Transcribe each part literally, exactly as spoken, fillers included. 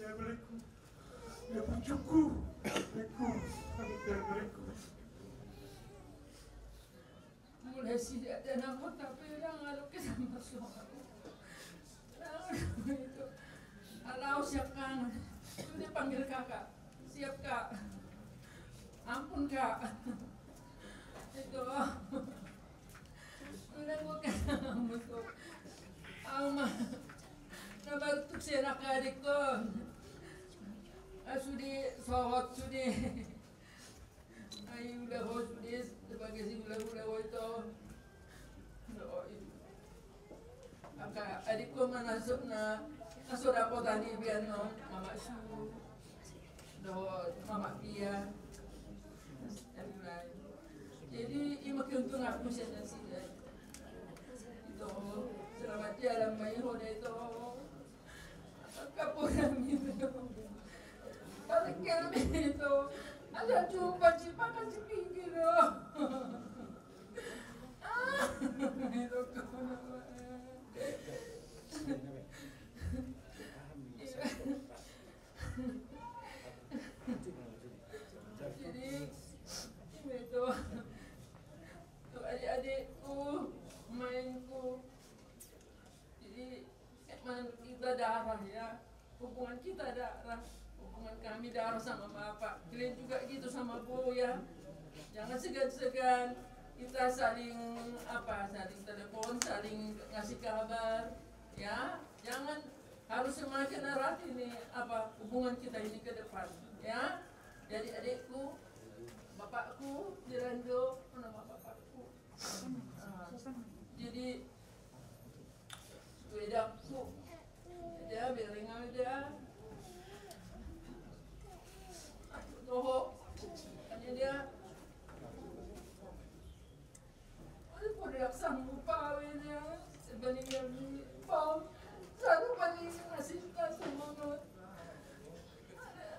Mulai sian dia na kota pe dang adong kesan marsoal. Itu. Ala au siap kangen. Sude panggil kakak. Siap, Kak. Ampun, Kak. Itu. Sude gua kangen ampun tu. Au ma. Na baru tu sian angka adikku. Ah, sude sohot sude. Ai ulaon sude sebagai si ulaon ito. Angka adikku ma na so, na so dapotan i biar no mama su dohot mama pia. Jadi ima keuntungan aku sian nasida. Ito, selamat jalan ma i ho da ito. Kapuran itu. Paling kira itu. Ada jumpa cipakan sepinggir. Ah, itu kawan apa? Jadi, itu. Tuh adik-adikku, mainku. Jadi, emang kita darah ya, hubungan kita darah, hubungan kami darah sama bapak. Kalian juga gitu sama bu ya. Jangan segan-segan kita saling apa, saling telepon, saling ngasih kabar, ya. Jangan, harus semakin erat ini apa hubungan kita ini ke depan, ya. Jadi adikku, bapakku, Dirando, nama bapakku. Ah, jadi Beda ku. Dia bereng aja dia. Aku toho. Hanya dia. Aku tidak sanggup kawin ya. Sebenarnya beli pom. Satu paling masih tak semangat.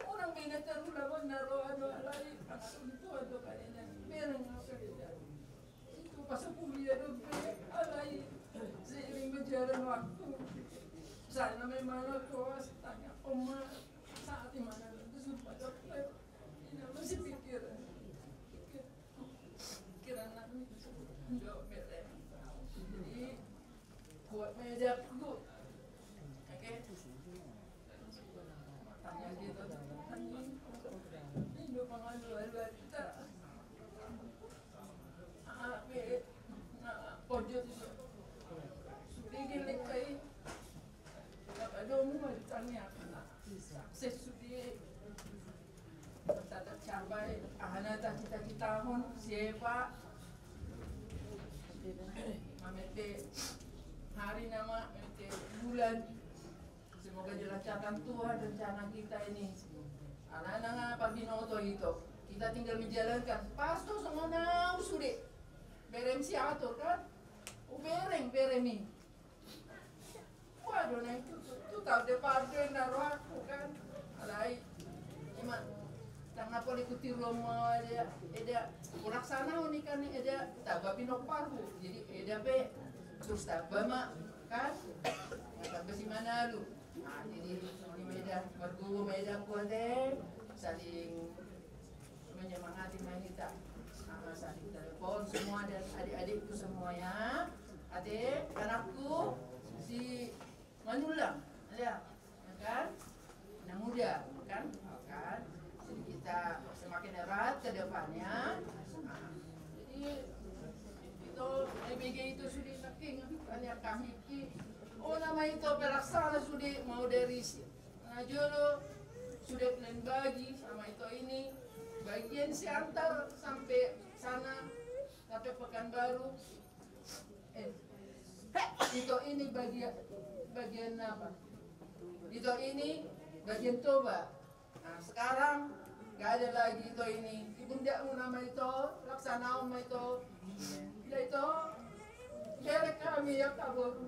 Orang beda terlalu lama naruh anu alai. Aku itu ada kayaknya. Bereng apa dia. Itu pas kuliah dope, alai seiring berjalan waktu, saya memang koas tanya oma saat di mana itu sumpah dokter, ini masih pikiran, pikir, pikiran nami, jawab bete. Jadi kuat meja ku, oke. Tanya gitu, tanya. Ini pengaduan kita. Ape na pojok sude gelek kai. Apa domu ma ditanya. Sukses sude. Tatap cabai ahana ta cita-citahon siepa. Mamete hari nama mamete bulan. Semoga dilancarkan Tuhan rencana kita ini. Alana nga parbinoto ito, kita tinggal menjalankan. Pas tu songon au sude berem si atur kan. Ubereng berem i. Waduh na itu tu tau de pardo na rohaku kan. Alai ima tangga poli kutiru mo eda eda. Ulaksana unikani eda taba pinoparhu. Jadi eda pe terus taba ma kan. Taba si manalu. Nah, jadi ini medan berguru medan kuate saling menyemangati maita sama saling telepon semua dan adik-adikku semua ya. Ate anakku si Manulang ya kan. Anak muda kan. Kan jadi kita semakin erat ke depannya. Nah, jadi itu E B G itu sudah saking banyak kami ki. Oh nama itu pelaksana sudah mau dari si Nah jolo sudah kalian bagi sama itu ini bagian si antar sampai sana sampai Pekanbaru. Eh, itu ini bagian bagian apa? Itu ini bagian Toba. Nah sekarang gak ada lagi itu ini. Ibundakmu nama itu laksanaon ma itu. Ya itu. Dari kami ya kabur.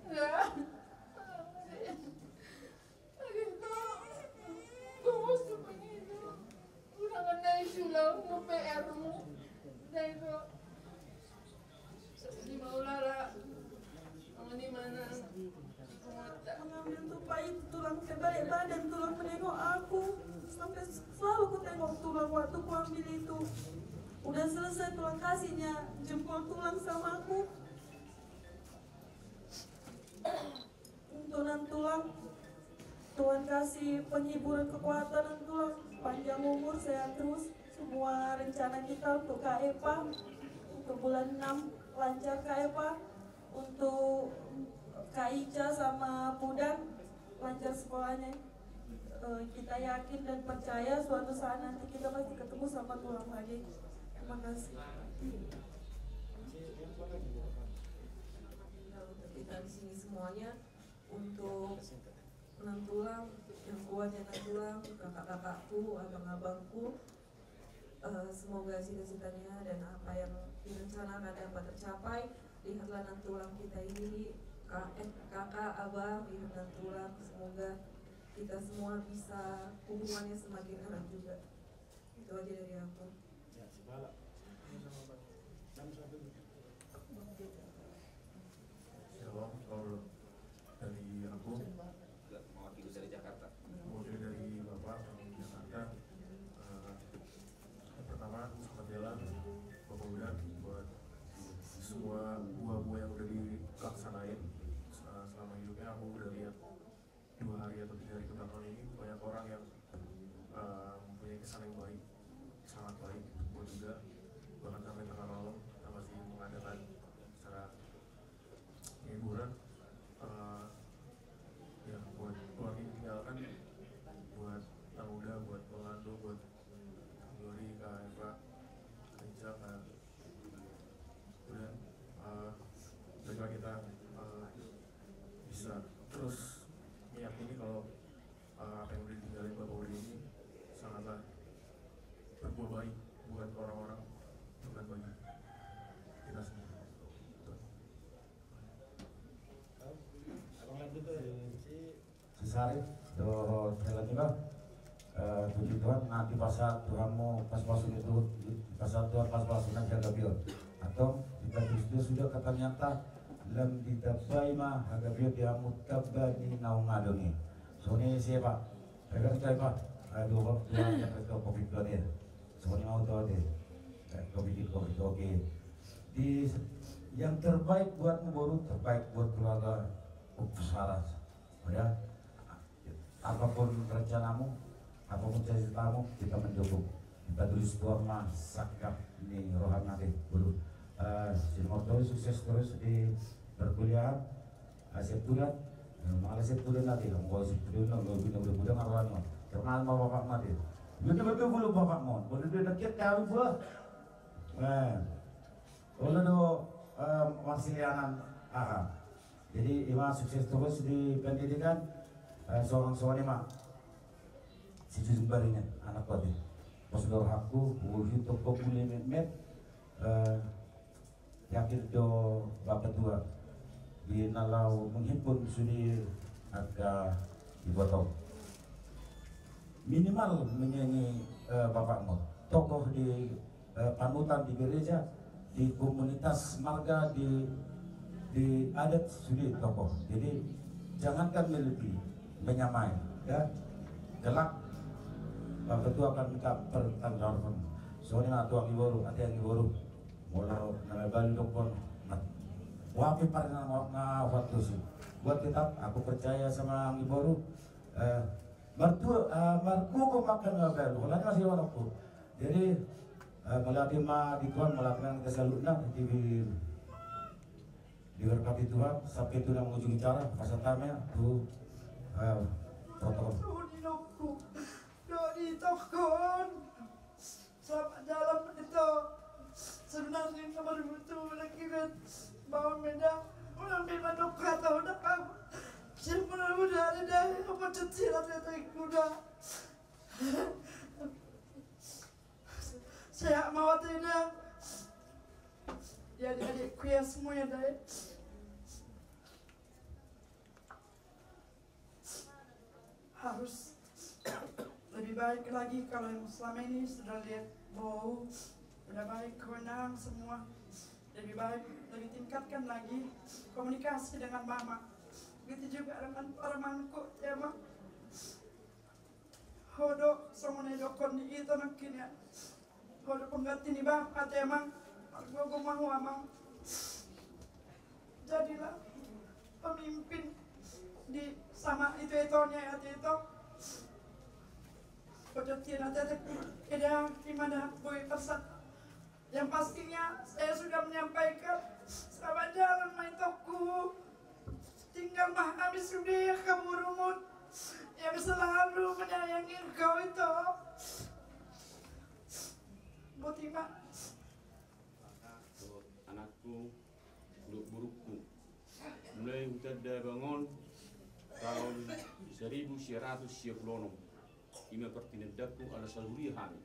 Ya. Akhirnya, gua mau seperti itu. Udah kena isu lah, mau P R mu. Nah itu. Seperti mau lara. Mau di mana? Pengambil tupai itu tulang Balik badan tulang menengok aku, sampai selalu ku tengok tulang waktu ku ambil itu. Udah selesai tulang kasihnya jempol tulang sama aku. Untuk nantulang, Tuhan kasih penghiburan, kekuatan nantulang, panjang umur, sehat terus. Semua rencana kita untuk Kak Epa, untuk bulan enam lancar Kak Epa, untuk Kak Ica sama Pudan lancar sekolahnya. Eh, kita yakin dan percaya suatu saat nanti kita pasti ketemu sama tulang lagi. Terima kasih. Untuk kita di sini semuanya, untuk nantulang, yang kuatnya nantulang, kakak-kakakku, abang-abangku, eh, semoga cita-citanya dan apa yang direncanakan dapat tercapai. Lihatlah nantulang kita ini, kak, eh, kakak, abang, lihat nantulang, semoga kita semua bisa hubungannya semakin erat juga. Itu aja dari aku. Ya, sebala. Shalom, kalau dari aku, mewakili dari Jakarta. Mewakili dari Bapak, dari Jakarta. Eh, yang pertama, selamat jalan, Bapak Udan, buat semua buah-buah yang udah dilaksanain, eh, selama hidupnya. Aku udah lihat dua hari atau tiga hari kebelakangan ini, banyak orang yang, eh, mempunyai kesan yang baik, sangat baik, gue juga. Bahkan sampai tengah malam kita masih mengadakan acara hiburan. Eh, ya, buat keluarga yang ditinggalkan, buat Bang Uda, buat Bang Lando, buat Glory, Kak Eva, Rizal, Kak Udan, eh, semoga kita, eh, bisa terus meyakini kalau, eh, apa yang udah ditinggalin Bapak Uda ini sangatlah berbuah baik buat orang-orang, bukan bagi kita sendiri. Abang lanjut tuh. Sisari, do Helen juga. Eh, puji Tuhan, nanti pasahat Tuhanmu pasupasu itu, pasahat Tuhan pasupasu na di hagabeon. Antong, di Kristus sudah katanya ta, lam ditambai ma hagabeon di hamu tamba ni naung adong i. Songon i, siapa? Pegang saya, Pak. Aduh, Pak, Tuhan, ya, ke covid dua ya. Songon i mau tahu deh. Eh, covid, covid, oke. Di, yang terbaik buatmu, boru, terbaik buat keluarga Upsara. Ya, apapun rencanamu, apapun cita-citamu, kita mendukung. Kita tulis doa ma sangkap ni rohana deh, boru. Eh, si Morto sukses terus di perkuliahan. Eh, siap Pudan. Eh, malah siap Pudan lagi, kamu kalau siap Pudan, lo guna udah Pudan, apa anu? Terkenal sama bapak mati. Betul-betul belum bapak mau. Boleh dia dekat kau, gua. Eh, boleh do, eh, masih lianan. Aha. Jadi, ima sukses terus di pendidikan, eh, songon-songon ima. Si Jujung Baringan, anak kau di. Pos do rohangku, uhi toko gule metmet, eh, yakin do bapatua. Di na laho menghimpun sude angka iboto. Minimal menyanyi, eh, bapakmu. Tokoh di eh, panutan di gereja, di komunitas marga, di, di adat sude tokoh. Jadi, jangankan melebihi, menyamai, ya. Kelak, bapatua akan minta pertanggungjawabon. Songon i ma tu anggi boru, ate anggi boru. Molo na mabalu dokkon. Nah, wapi par na, na waktu sih. Buat tetap, aku percaya sama anggi boru. Eh, Martua, ah, markuko makan na baru, holan masih orangku. Jadi, ah, mauliate ma di Tuhan, mauliate ma di saluhutna, di, diberkati Tuhan, sampai tu na mangujungi acara, pasahat hami tu, ah, protokol. Dodi nokku, dodi tokkon. Selamat jalan, Pendeta. Sebenarnya nomor butuh lagi kan. Bawa meda. Ulang memang dokter atau udah kamu. Saya pernah udah ada dari apa cecilan saya tadi kuda. Saya mau tidak. Ya, adik-adikku ya semua ya, Dai. Harus lebih baik lagi kalau yang selama ini sudah lihat bau, udah baik kewenangan semua, lebih baik, lebih tingkatkan lagi komunikasi dengan mama. Begitu juga dengan pamanku, ya, Ma. Songon na didokkon ni ito nangkin, ya. Ho do pengganti ni bapa, ate amang. Margogo ma ho, amang. Jadilah pemimpin di sama ito-itonya, ya, ate ito. Pengganti na, ate, ate. Eda, di mana boy persa. Yang pastinya, saya sudah menyampaikan, selamat jalan ma itongku. Tinggal ma hami sude angka borumon yang selalu menyayangi engkau, ito. Boti ma. Anakku, dohot borungku. Mulai hutanda abang on taon saribu sia ratus sia pulu onom. I ma partinandanku ala sahuria hami.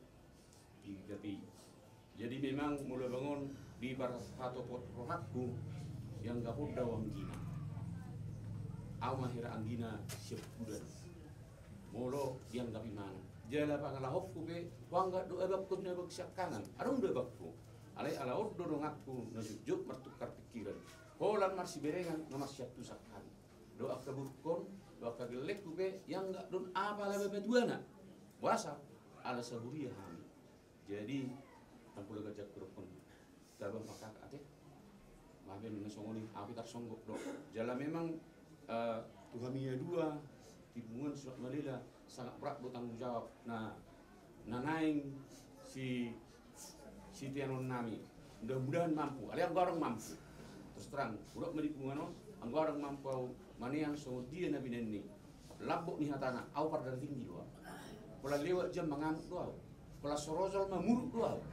Jadi memang molo abang on diparhatopot rohangku, ianggap on do au anggina. Au ma hira anggina siampudan. Molo dianggap imana. Jala pangalahonku pe, huanggap do abangku na baen siangkangan. Adong do abangku. Alai ala on do donganku na jotjot martukar pikiran. Holan marsiberengan na marsiantusan hami. Dohot angka borungkon, dohot angka gellengku pe, ianggap do on apala bapa tuana. Boasa? Ala sahuria hami. Jadi, anggo na ganjang hudokkon, taba maka, ate. Maaf, na songon i, au pe tarsonggop do. Jala memang, eh, tu hami na dua, Timbungan Sulat Malela, sangat berat do tanggung jawab na, na naeng si, siteanonnami. Mudah-mudahan mampu. Alai anggo adong mampu. Terus terang, hudok ma di punguan on, anggo adong mampu au manean songon dia na binaen i. Lambok ni hatana, au pardarah tinggi do au. Pola lewat jam mangamuk do au. Pola so ro jolma muruk do au.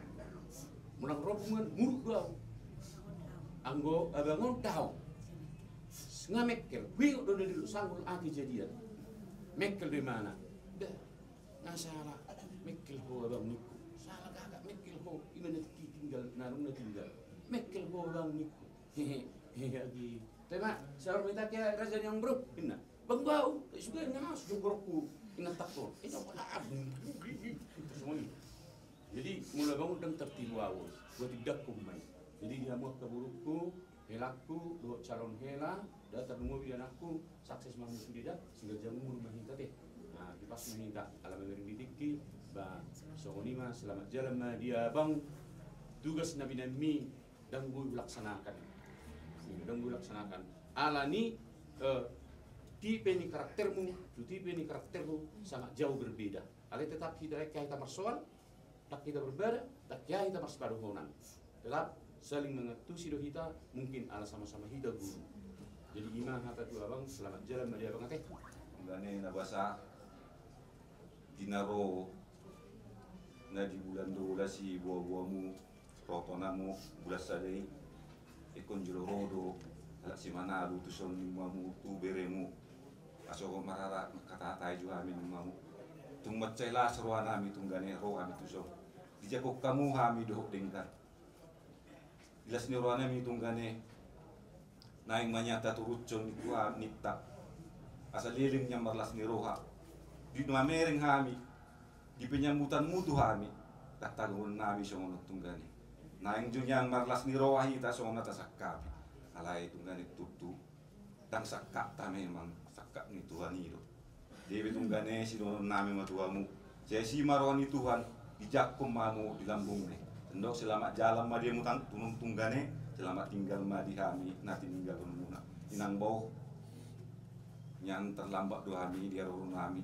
Molo ro punguan muruk do au. Anggo abang on dao. Nga mengkel, huingot do na didok sanggul ate jadian. Mengkel do imana. Da, nga sala, mengkel ho abang ningku. Sala gagak, mengkel ho. Ima na tinggal, na dung na tinggal. Mengkel ho abang ningku. Hehe, hehe, agi. Tema, saur mita kia raja ni ang bro, inna. Bang bau, suka inna mas, jong borokku. Inna takon. Inna wala abang. Terus moni. Jadi, molo abang on dang tertiru au. Buat idak ku mai. Jadi, dia muat ke borokku, helangku, dohot calon hela, da tarlumobi anakku, sukses ma hamu sude da, singkat jamu mulu ma hita te. Nah, di pas ma hita, ala mamereng di tingki, ba, songon i ma, selamat jalan ma dia abang, tugas na binaenmi, dang boi hulaksanakan. Dang boi hulaksanakan. Alani, eh, tipe ni karaktermu, tu tipe ni karakterhu, sangat jauh berbeda. Alai tetap hita, hita marsoal, dang hita berbeda, dang hita marsipadohonan. Tetap saling mengantusi do hita, mungkin ala sama-sama hita guru. Jadi ima hata tu abang, selamat jalan ma dia abang ate. Tunggane na basa, di na ro, na di bulan do, ula si boa-boamu, ro tona mu, bulan sada i, ingkon jolo ro do, halak si Manado tuson ni mamu, tu beremu, aso marara, mangkatatai jo hami ni mamu. Tung mansai las rohanami tunggane ro hami tuson. Dijangkon hamu hami dohot denggan. Di las ni rohanami tunggane, naeng ma nian taturushon ni Tuhan ninta. Asa leleng nian marlas ni roha. Di na mamereng hami, di penyambutanmu tu hami, dang tagamonnami songon on tunggane. Naeng jo nian marlas ni roha hita songon na tasangkapi. Alai tunggane tutu. Dang sangkapta memang, sangkap ni Tuhan i do. Jadi tunggane sidohononnami ma tu hamu. Sai asi ma roha ni Tuhan, dijangkon ma hamu di lambungna. Ndok selamat jalan ma dia mutang tunung tunggane, selamat tinggal ma di hami na tininggalhonmuna. Inang bao, nian terlambat do hami di harorunami.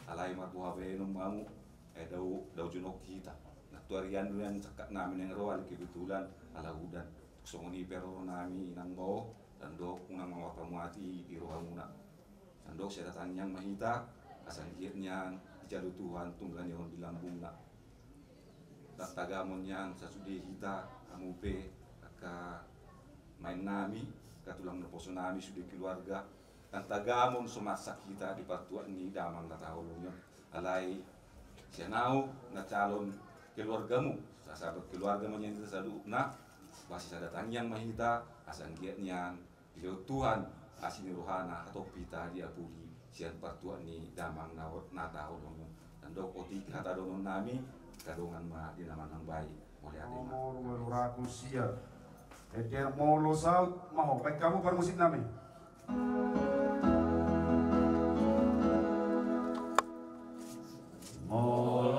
Alai marboha baenon ma hamu, eh, dao, dao jonok hita. Nah, tu ari an do nian sangkapnami naeng ro alai kebetulan ala udan. Songon i pe harorunami inang bao. Tandok unang mamapamati di rohamuna. Tandok sada tangiang ma hita, asa anggiat nian dijalo Tuhan tunggane on di lambungna. Dang tagamon nian sasude hita, hamu pe, angka maennami, angka tulang naposonami sude keluarga. Dang tagamon so marsak hita di partuat ni damang na taholongi on. Alai sian au na calon keluargamu, sasahabat keluarga ma nian hita saluhutna. Basi sada tangiang ma hita, asa anggiat nian dilehon Tuhan asi ni rohana hatop hita diapuli sian partuat ni damang na, na taholongi on. Tandok otik hata dohononnami, angka dongan ma di na manang bahen. Mauliate ma. Nomor ualu ratus sia. Ede molo saut ma ho, baen hamu parmusiknami. Molo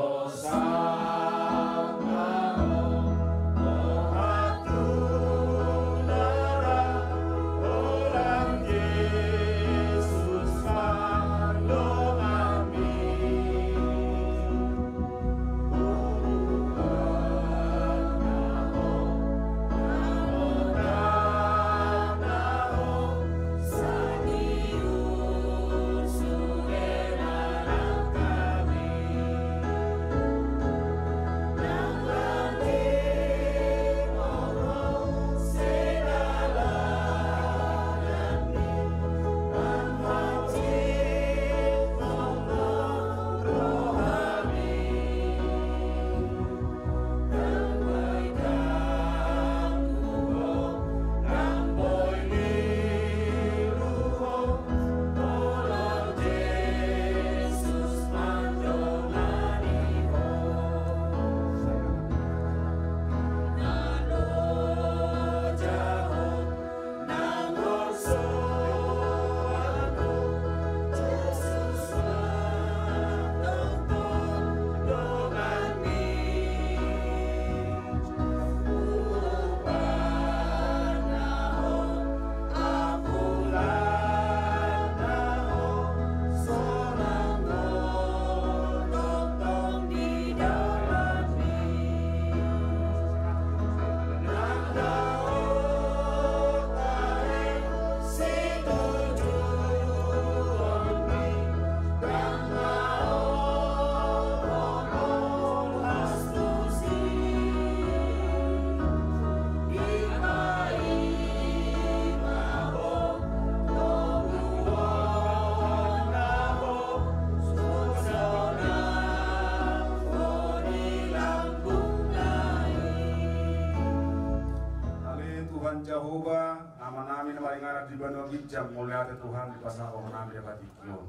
Jam mauliate Tuhan di pasahat rohanami di tingki on.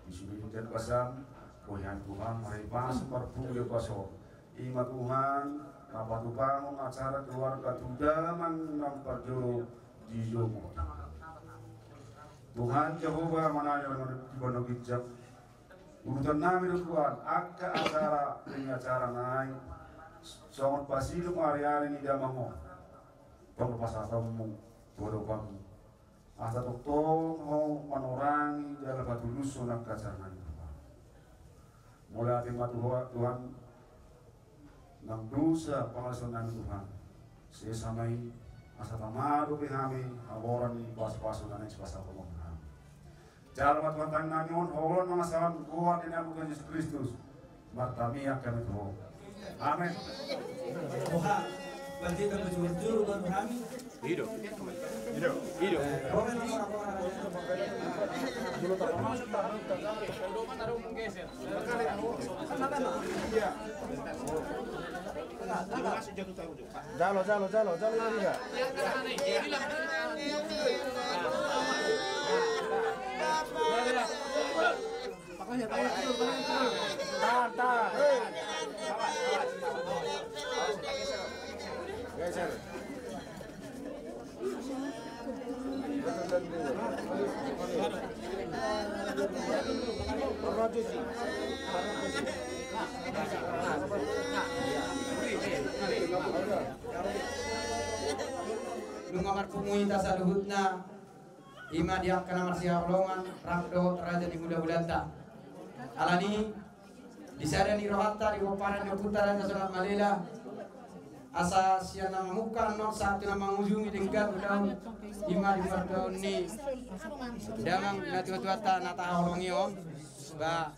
Di sude hujan basam, bohian Tuhan, marhite pasu marpungu di pasu. Ima Tuhan, na patupaon acara keluarga tu damang na parjolo di jolo. Tuhan Jahowa manang di banua ginjang. Urutannami do Tuhan, angka acara, pengacara nai. Songon pasidung ari-ari ni damang on. Tong pasahatonmu, tu adopanmu. Asa tongtong Ho manorangi jala patulushon angka acara nai Tuhan. Mauliate ma tu Ho Tuhan, nang dosa pangalehon nami Tuhan. Sesa ma i, asa tama dope hami, hamoraon ni pasu-pasu na naeng sipasahaton hami. Jalo ma Tuhan tangiang nami on, holong ma songon goar ni Anakmu Tuhan Jesus Kristus. Martamiang hami tu Ho. Amen. Oha, berarti kan berjuru-juru baru kami. Ido. Ido. Ido. Jalo, jalo, jalo, jalo, jalo, jalo. Tahan, tahan. Hei. Geser. Nunga marpungu hita saluhutna. Ima di angka na marsihaholongan, rap dohot raja ni hula-hulanta. Alani, di sada ni rohanta, di pomparan ni ompunta Raja Sonat Malela, asa sian na mamungka annon sahat tu na mangujungi denggan ulaon, ima di pardaon ni damang na tua-tuanta na tahaholongi on, ba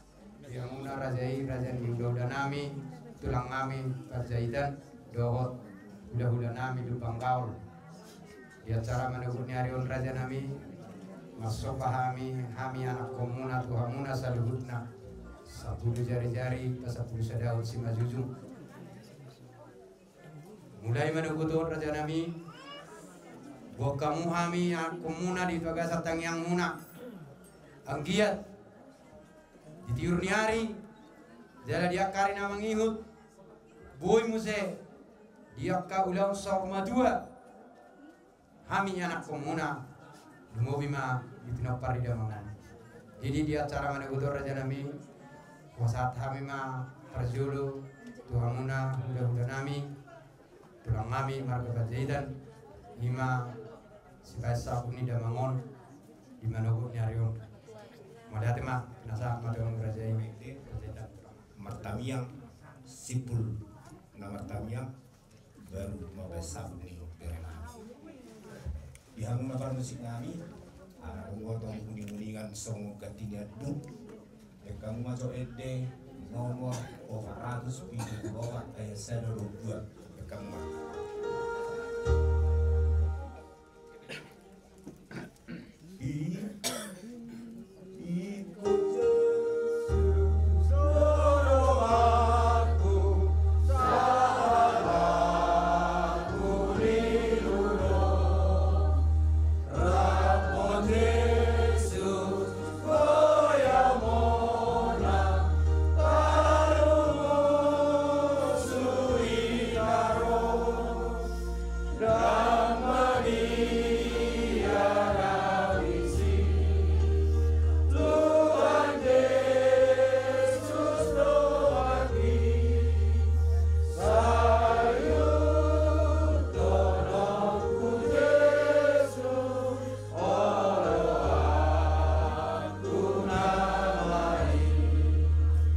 Di hamuna raja i, raja ni hula-hula nami, tulang nami, Panjaitan, dohot hula-hula nami, Lumban Gaol. Di acara manogot ni ari on raja nami, marsomba hami, hami anakkonmuna tu hamuna saluhutna, sampulu jari-jari, pasampulu sadahon simanjujung. Mulai manogot on raja nami, boan hamu hami anakkonmuna di bagasan tangiangmuna. Anggiat di tiur ni ari, jala di angka ari na mangihut, boi muse di angka ulaon saur matua. Hami anakkonmuna, lumobi ma di pinompar ni damang on. Jadi di acara manogot on raja nami, hupasahat hami ma parjolo tu hamuna hula-hula nami, tulang nami marga Panjaitan, ima sipasahat ni damang on di manogot ni ari on. Mauliate ma, pinasahat ma tu hamu raja i. Martamiang, simpul na martamiang. Baru mambaen sabun ni bere nami. Di hamu na parmusik nami, ala nunga tong uning-uningan songon ganti ni andung. Baen hamu ma jo ende nomor opat ratus pitu pulu opat ayat sada dohot dua. Baen hamu ma.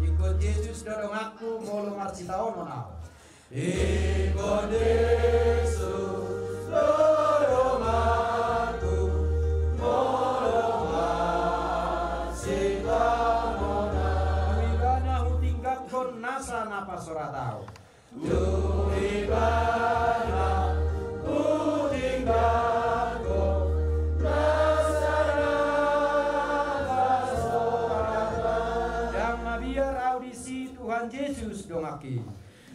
Ingkon Jesus do donganku molo marsitaonon ahu. Ingkon Jesus do donganku molo marsitaonon ahu. Tu Ibana hutingganghon nasa na pasorat ahu. Tu Ibana hutingganghon nasa na pasorat ahu. Ndang mabiar ahu disi Tuhan Jesus donganki.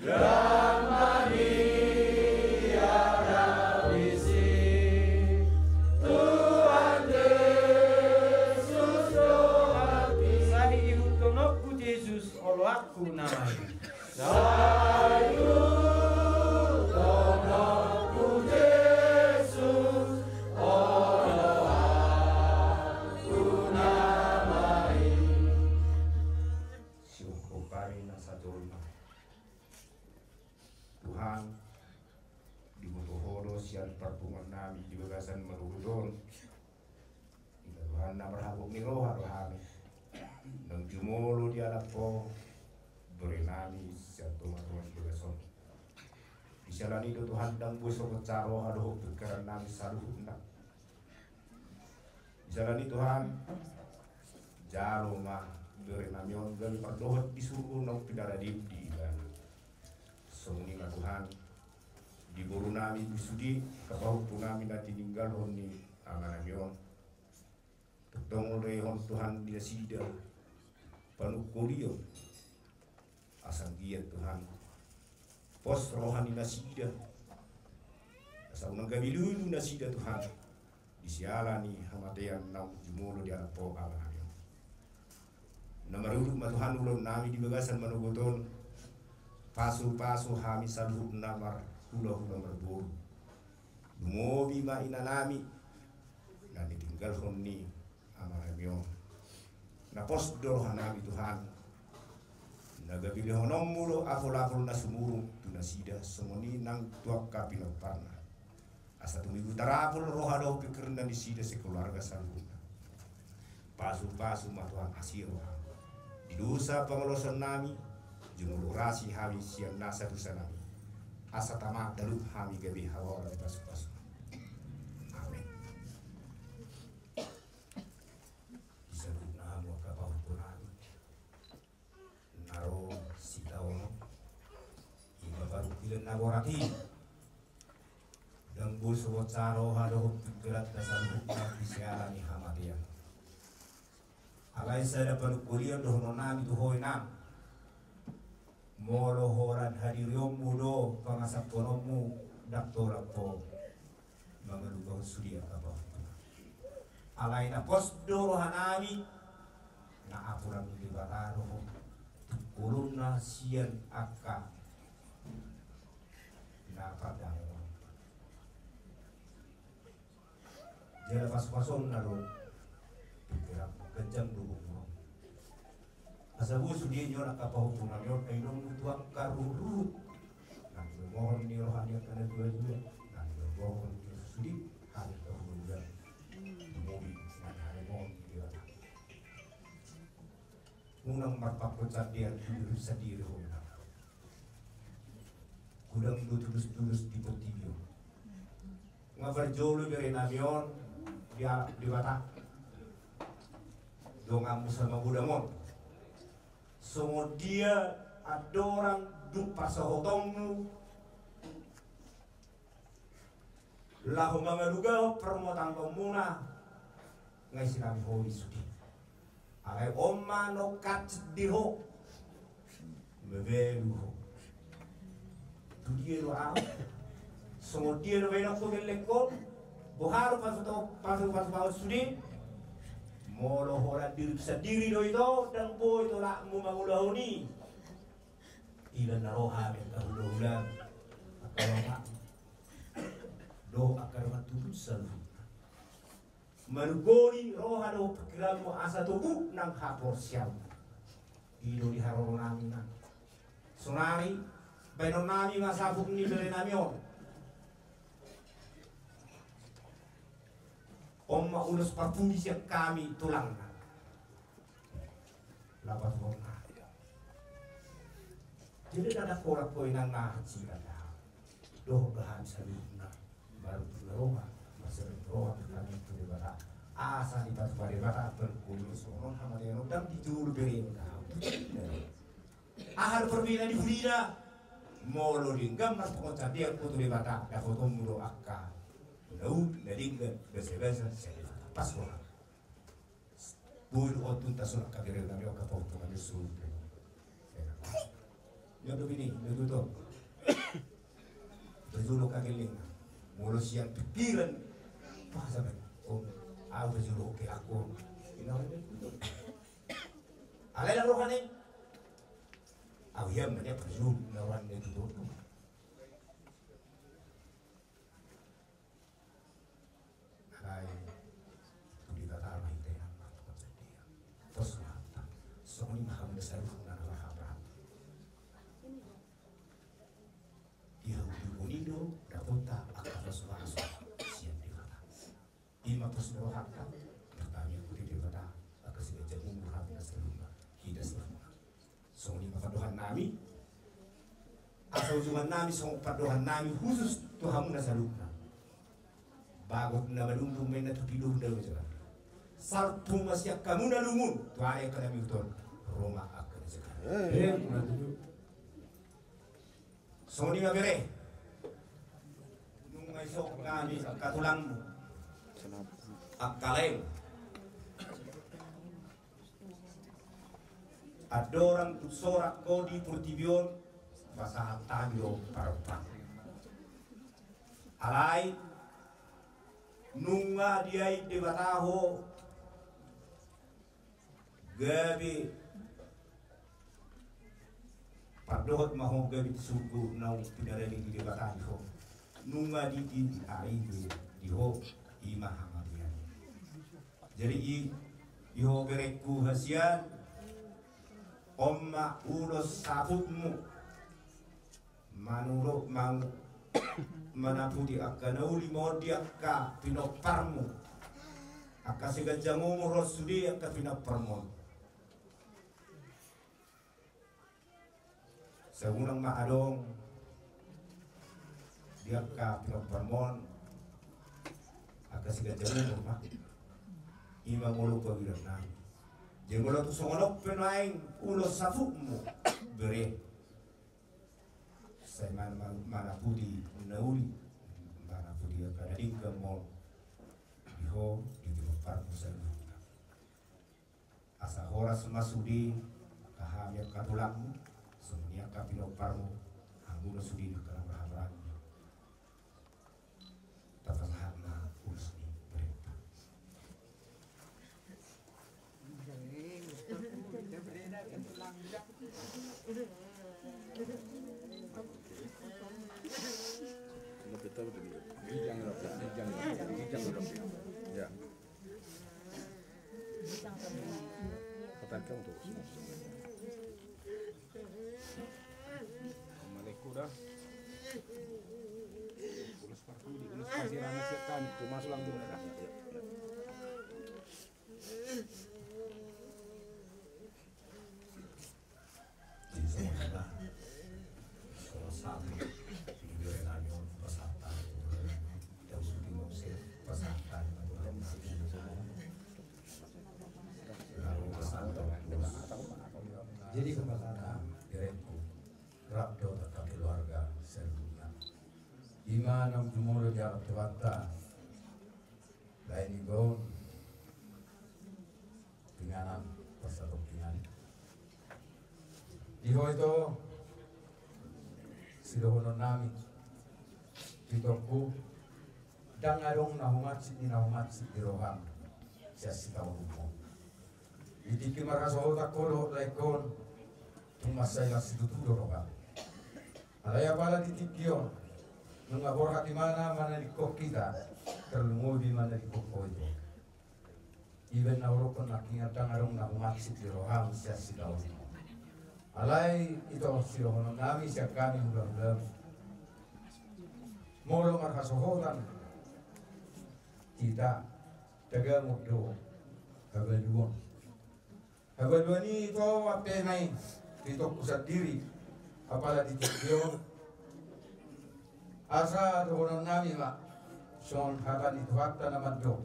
Ndang mabiar ahu disi Tuhan Jesus. Aku nama ini. Sayu tolongku Jesus, olo aku nama ini. Siukup kami nasa jolma. Tuhan, diboto Ho do sian parpunguan nami di bagasan manogot on. Inna Tuhan na marhabot ni roha do hami. Nang jumolo dialap Ho, bere nami sian tonga-tonga ni bagas on. Di siala ni i do Tuhan, ndang boi so bonsa roha dohot pingkiran nami saluhutna. Di siala ni i Tuhan, jalo ma bere nami on gabe pardohot di surgo naung pinaradim di ibana. Songon i ma Tuhan, di boru nami di sude, angka pahompu nami na tininggalhon ni ama nami on. Tongtong lehon Tuhan di nasida panungkolion. Asa anggiat Tuhan, pos roha ni nasida. Asa unang gabe lulu nasida Tuhan, di siala ni hamatean naung jumolo dialap Ho ama nami on. Na marudut ma Tuhan ulaon nami di bagasan manogot on. Pasu-pasu hami saluhutna marhula-hula marboru. Lumobi ma ina nami na nitinggalhon ni ama nami on. Na pos do roha nami Tuhan, na gabe lehononmu do apul-apul na sumurung tu nasida, songon i nang tu angka pinomparna. Asa tumimbo tarapul roha dohot pingkirna nasida sekeluarga saluhutna. Pasu-pasu ma Tuhan asi roha. Di dosa pangalaosion nami, jumolo urasi hami sian nasa dosa nami. Asa tama dalan hami gabe habaoran pasu-pasu. Amen. Di saluhutna hamu angka pahompu nami na ro sitaonon, ima parungkilon na borat i. Ndang boi so bonsa roha dohot pingkiranta saluhutna di siala ni hamatean. Alai sada panungkolion dohonon nami tu ho inang. Molo holan hadirionmu do pangasahononmu, ndang tolap ho mangalugahon sude angka pahompu. Alai na pos do roha nami, na apuran ni Debata do ho tungkolonna sian angka na pardame on. Jala pasu-pasuna do pingkiranmu, ganjang do umurmu. Asa boi sude nion angka pahompu nami on, ai dung tu angka ruhut-ruhut. Nang do mohon ni roha ni angka na tua-tua, nang do mohon ni sude hami pahompu nami. Tumobi nang hami mohon ni Debata. Unang marpangkot sandiri tu diri sandiri ho. Godang do tulus-tulus di portibi on. Nga parjolo bere nami on dialap Debata. Donganmu sama godang on. Songon dia andorang dung parsahatonmu laho mangalugahon parrumatanggaonmuna, nga isi nami ho i sude. Alai on ma nongkan di ho, mabalu ho. Tu dia do ahu? Songon dia do baenonku gellengkon? Boha do pasu-pasu, pasu-pasu sude? Molo holan dirim sandiri do ito, ndang boi tolapmu mangulahon i. Ilan na ro hami angka hula-hula, angka mama dohot angka dongan tubu saluhutna. Manungkoli roha dohot pingkiranmu asa togu nang haporseaonmu. I do di haroro nami na sonari. Baenon nami ma saput ni bere nami on. On ma ulos parpudi sian hami tulangna. Lapas bona. Jadi ndada korak ko inang na hansi kata. Dohot do hami saluhutna. Baru tu roha, marsering roha tu hami tu Debata. Asa dipatupa Debata berkulis sonon hamatean on ndang di julu bere. Aha do parbeda ni pudina? Molo denggan marpangonsandean ho tu Debata, dapotonmu do angka na uli na denggan, basa-basa sian Debata. Pas roha. Boi do on tuntas on angka bere nami on, angka pahompu nami on sude. Ia do bini, ia do tutu. Pajolo angka gellengna. Molo sian pikiran. Pahasa bae. Om, au pajolo oke aku. Ina on. Alai ndang roha ni. Au ia mania perlu na orang dia tutup. Alai tu Debata ma hita na martua. Pos ma hata. Songon i ma hamu na saluhutna na marhahamaranggi. Di hamu i do dapotan angka pasupasu sian Debata. Ima pos ni rohanta. Martangiang hita tu Debata angka siganjang umur hami na saluhutna. Hita saluhutna. Songon i ma pandohan nami. Asa ujungan nami songon pandohan nami khusus tu hamu na saluhutna. Bagot na malunglung ma inna tu pilu na ujungan. Salpu ma sian hamu na lungun tu ari angka na mihuton. Ro ma angka na jagar. Songon i ma bere. Nunga isok hami angka tulangmu, angka laemu. Andorang tung sorak ho di portibi on, pasahat hami do parompa. Alai nunga diain Debata ho gabe pardohot ma ho gabe tu surgo naung pinarade ni Debata di ho. Nunga di di ari di ho ima hamatean. Jadi i, i ho berengku hasian, on ma ulos saputmu. Manurut mang manaputi angka na uli ma on di angka pinomparmu. Angka siganjang umur ro sude angka pinomparmu on. Saunang ma adong di angka pinomparmu on angka siganjang umur ma. Ima molo pawiran nami. Jadi molo tung songon on pe nuaeng ulos saputmu bere. Sai mana mana pudi na uli mana pudi angka na dingka mol. Di ho di pinomparmu saluhutna. Asa horas ma sude angka hami angka tulangmu songon i angka pinomparmu. Hamu do sude angka na marhahamaranggi. Tapasahat ma ulos ni berenta. Ya. Katakan untuk Maleko dah. Ulos parpudi, ulos pasirana siap kami. Tumas ulang dulu dah. Jadi pembahasan berengku. Rap do tangka keluarga saluhutna. Ima naung jumolo di alam Tuhanta. Lain iba on. Pinganan pasatongkinan. Di ho ito sidohonon nami. Pitokku. Ndang adong na humansik ni na humansik di roham. Sian sitaononmu. Di tingki marhasohotan ho dohot laengkon. Tung mansai las situtu do roham. Alai apala di tingki on. Nunga borhat imana manadingkon hita. Tarlumobi manadingkon ho ito. Iba na hudokkon nangkiningan ndang adong na humansik di roham sian sitaononmu. Alai ito sidohonon nami sian hami hulahulamu. Molo marhasohotan hita tagamon do habaluon. Habaluon i ito ampe ma i pitokku sandiri apala di tingki on. Asa dohonon nami ma songon hata ni Tuhanta na mandok.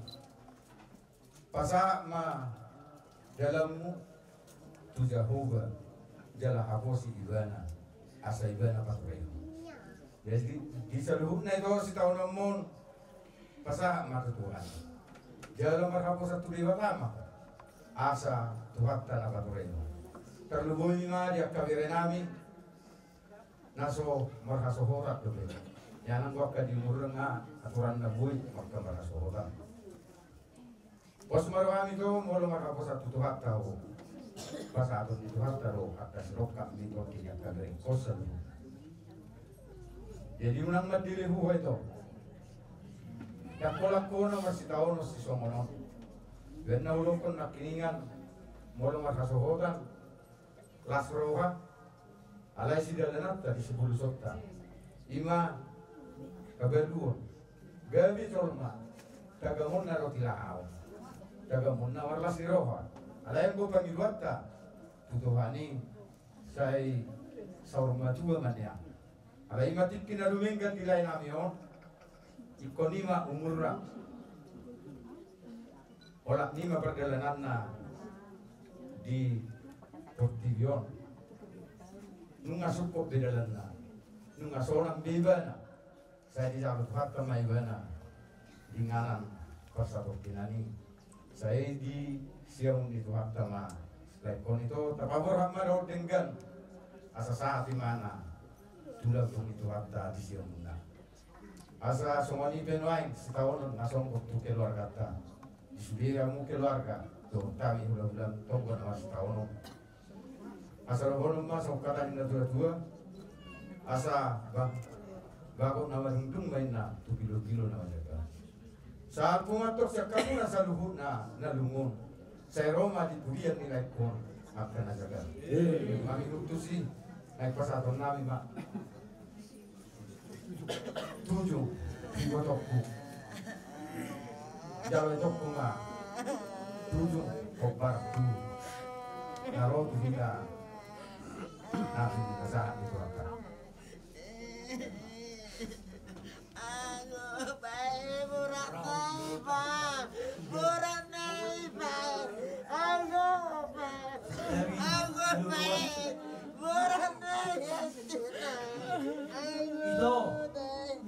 Pasahat ma dalanmu tu Jahowa jala haposi Ibana asa Ibana paturehon. Jadi di saluhutna ito sitaononmon pasahat ma tu Tuhan. Jala marhaposan tu Debata ma asa Tuhanta na paturehon. Tarlumobi ma di angka bere nami na so marhasohotan dope. Ia nanggo angka di umur nga aturan na boi angka marhasohotan. Pos ma roham ito molo marhaposan tu Tuhanta ho. Pasahaton ni Tuhanta do angka sirongkap ni tondi ni angka berengkon saluhutna. Jadi unang mandele huhut ito. Ndang holan hona marsitaonon sisongon on. Baen na hudokkon nangkiningan, molo marhasohotan, las roha, alai sidalananta di sibulusonta. Ima habaluon, gabe jolma, tagamonna roti laho, tagamonna marlas ni roha. Alai anggo pangidoanta tu Tuhan i, sai saur matua ma nian. Alai ima tingki na dumenggan di lae nami on, ingkon ima umurna. Olat ni ma pardalananna di portibi on. Nunga sungkop be dalanna, nunga sonang be ibana. Sai dijalo Tuhanta ma ibana di inganan parsatongkinan i. Sai disiamun ni Tuhanta ma laengkon ito, tapaborhat ma dohot denggan, asa sahat ibana tu lambung ni Tuhanta di siamunna. Asa songon i pe nuaeng sitaonon na songgop tu keluarganta. Di sude hamu keluarga dohot hami hulahulam tonggo na marsitaonon. Asa dohonon ma songon hata ni natuatua, asa ba-, bagot na madungdung ma inna tu pilopilo na majaga. Sahat tu mantong sian hamuna saluhutna na lungun, sai ro ma di pudian ni laengkon angka na jaga. Hami nunga tusi, naeng pasahaton nami ma. Tujung, ibotongku. Jalo itongku ma. Tujung, hombar tu na ro tu hita. Nami pasahat di Tuhanta. Aduh, bae, borat nai, Pak. Borat nai, Pak. Aduh, Pak. Aduh, Pak. Borat nai, ya, Pak. Aduh, Pak.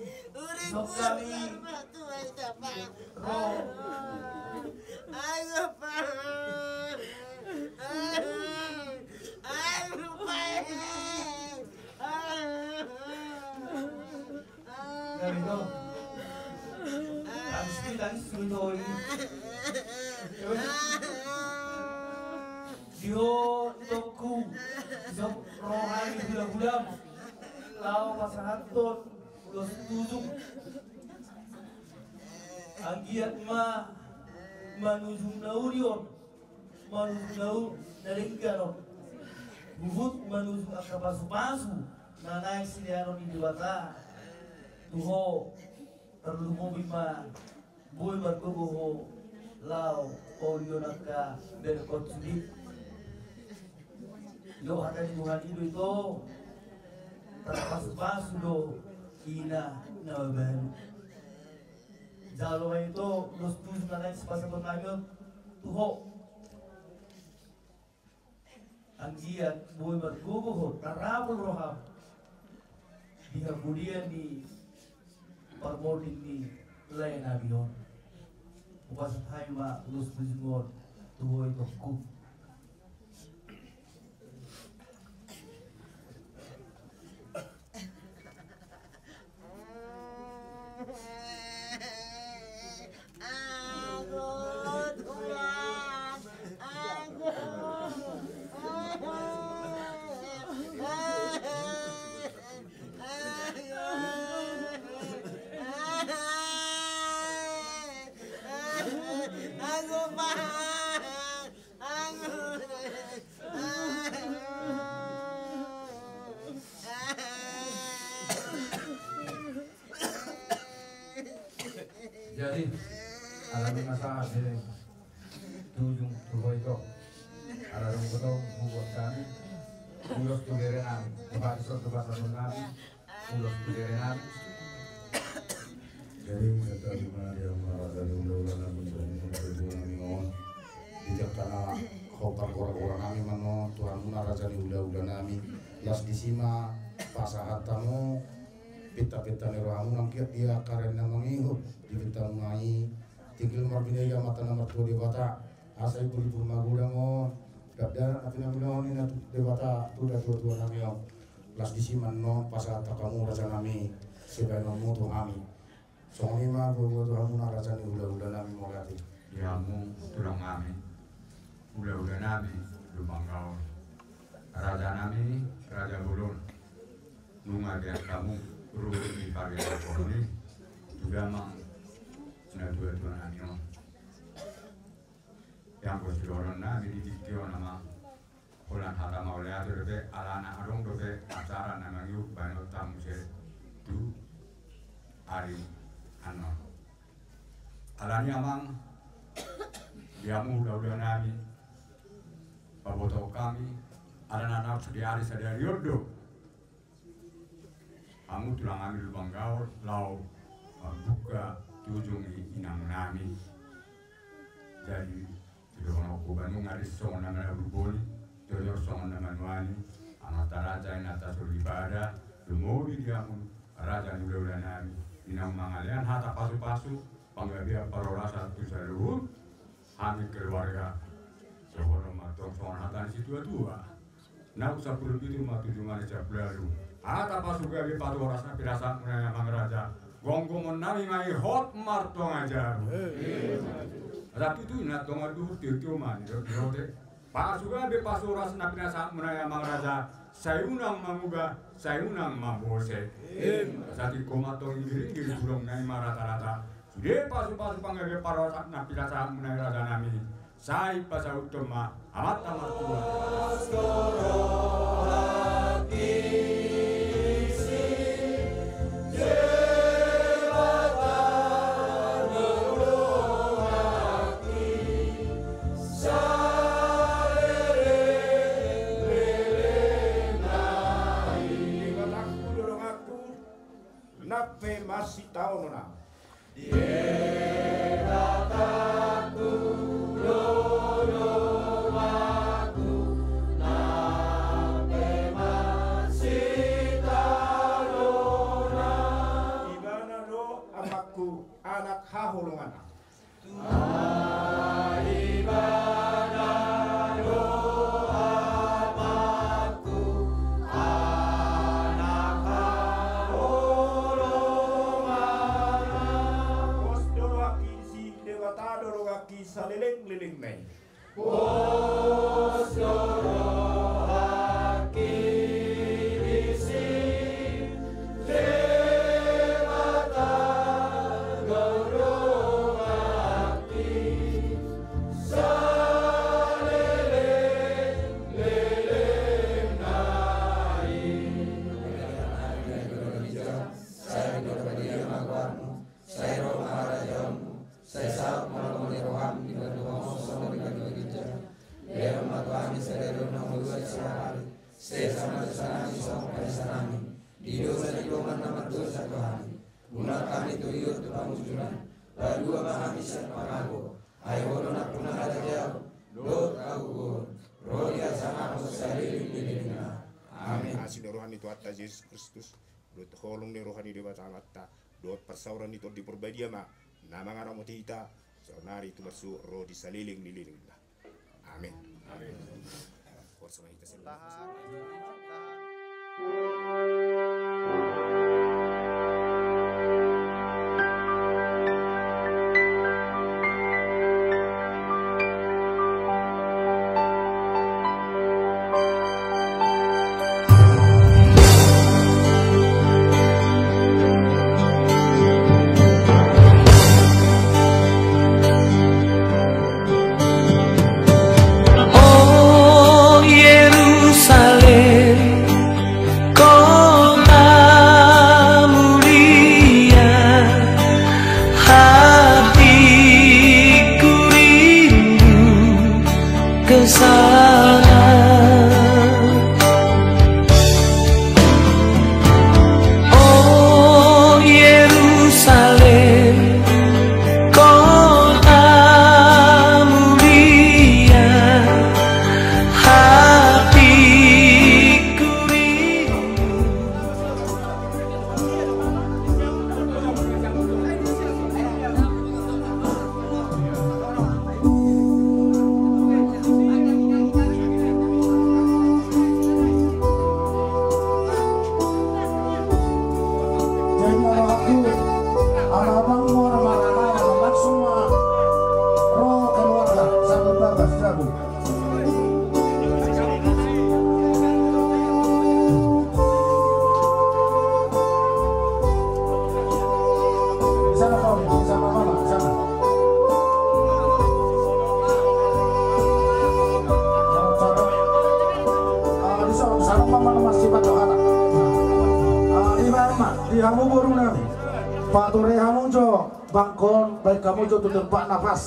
Udah, Pak, tuh, aja, Pak. Aduh, Pak. Aduh, Pak. Dari to. Tangis ni tangis ni to i. Di ho itongku, di son roha ni hulahulam. Laho pasahathon dos tujung. Anggiat ma manujung na uli on. Manujung na u-, na denggan on. Huhut manujung angka pasupasu na naeng silehonon ni Debata tu ho, tarlumobi ma boi margogo ho laho paulion angka berengkon sude. Didok hata ni Tuhan i do ito, tarpasupasu do ina na mabalu. Jalo ma ito dos tujung na naeng sipasahaton nami on tu ho. Anggiat boi margogo ho, tarapul roham di hapudian ni parmonding ni lae nami on. Hupasahat hami ma dos tujung on tu ho itongku. Jadi ala nunga sahat be tujung tu ho ito, ala dung botong hubuat hami ulos tu bere nami, tu hati so tu pasahaton nami. Ulos tu bere nami. Jadi, satabi ma di hamuna raja ni hulahula nami, di tiap tano hombar goragora nami ma on tu hamuna raja ni hulahula nami. Las disi ma pasahat hamu pintapinta ni rohamuna, anggiat dia karejo na mangihut di pintamuna i. Tingki marbinea ma amanta na martua Debata, asa ibur-ibur magodang on, dakdanak na pinaboahon ni Debata tu natuatua nami on. Las disi ma annon pasahat hamu raja nami, sibahenonmu tu hami. Songon i ma boaboa tu hamuna raja ni hulahula nami, mauliate. Di hamu tulang nami, hulahula nami, Lumban Gaol. Raja nami, raja bolon. Nunga diangkat hamu ruhut ni parianakon i tu damang natuatua nami on. Ianggo sidohonon nami di tingki on, amang, holan hata mauliate dope, alana adong dope acara na mangihut bahenonta muse tu ari annon. Alani, amang, di hamu hulahula nami, pabotohon hami, alana na sude ari sadari on do hamu tulang hami Lumban Gaol laho mambuka tu ujung ni inang nami. Jadi, sidohononku, nunga adong songon na manaburboni, jojor songon na manuani. Amanta raja, inanta soripada, lumobi di hamu raja ni hulahula nami, di naung mangalean hata pasupasu, panggabean parhorasan tu saluhut hami keluarga. Dohonon ma antong songon hata ni situatua: Naung sampulu pitu ma tu jumadi sampulu ualu. Hata pasu gabe patu horas na pinasahatmuna i, amang raja, gomgomon nami ma i hot martonga jabu. Asa tutu i na tonga duhut, tio ma nidok ni rote. Pasu gabe pasu horas na pinasahatmuna i, amang raja, sai unang manguba, sai unang mambose. Asa tingko ma antong inggir-inggir bulung na i ma rata-rata. Sude pasupasu panggabean parhorasan na pinasahatmuna i, raja nami, sai pasauthon ma Amanta Martua. Debatangku, dolonganku, nang pe masitaonon au. Debatangku, dolonganku, nang pe masitaonon au. Ibana do, amangku, anak haholongan au. Tuhan, Ibana do amangku, anak haholongan au. Pos do rohangki disi, Debata do rohangki salelenglelengna i. Pos do rohangki disi, Debata do rohangki salelenglelengna i. Sai ro ma harajaonmu, sai saut ma lomo ni roham di banua on songon na di banua ginjang. Lehon ma tu hami sadari on hangoluan siapari. Sesa ma dosanami songon panesanami di dosa ni dongan na mardosa tu hami. Unang hami togihon tu pangunjunan. Palua ma hami sian pangago. Ai Ho do nampuna harajaon dohot hagogoon, ro di hasangapon salelenglelengna. Amen. Asi ni roha ni Tuhanta Jesus Kristus, dohot holong ni roha ni Debata Amanta, dohot parsaoran ni Tondi Parbadia ma na mangaramoti hita saonari tumangsu ro di salelenglelengna. Amen. Amen. Tahan. Tahan. O Jerusalem, kau Salam mama na masih baca anak. Ah, ima ma di hamu boru nami. Patore hamu jo bangkon, baen hamu jo tu tempat na pas.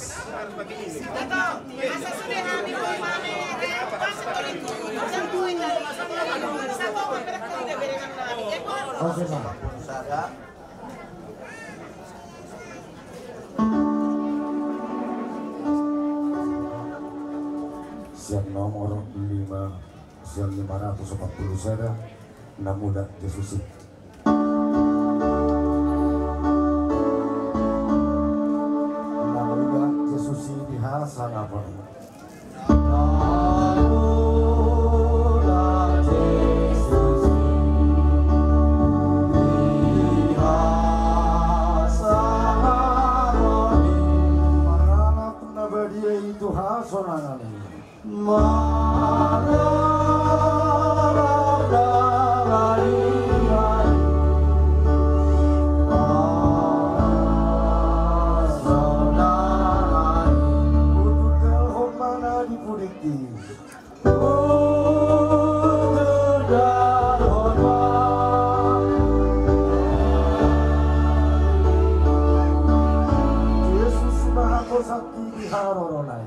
Oke, ma. Sian nomor lima, sian lima ratus empat puluh sada, Namuda Jesusi. Namuda Jesusi di hasangapon. Maralap na badia i tu hasonangan i. Jesus Maha Kuasa di harorona i.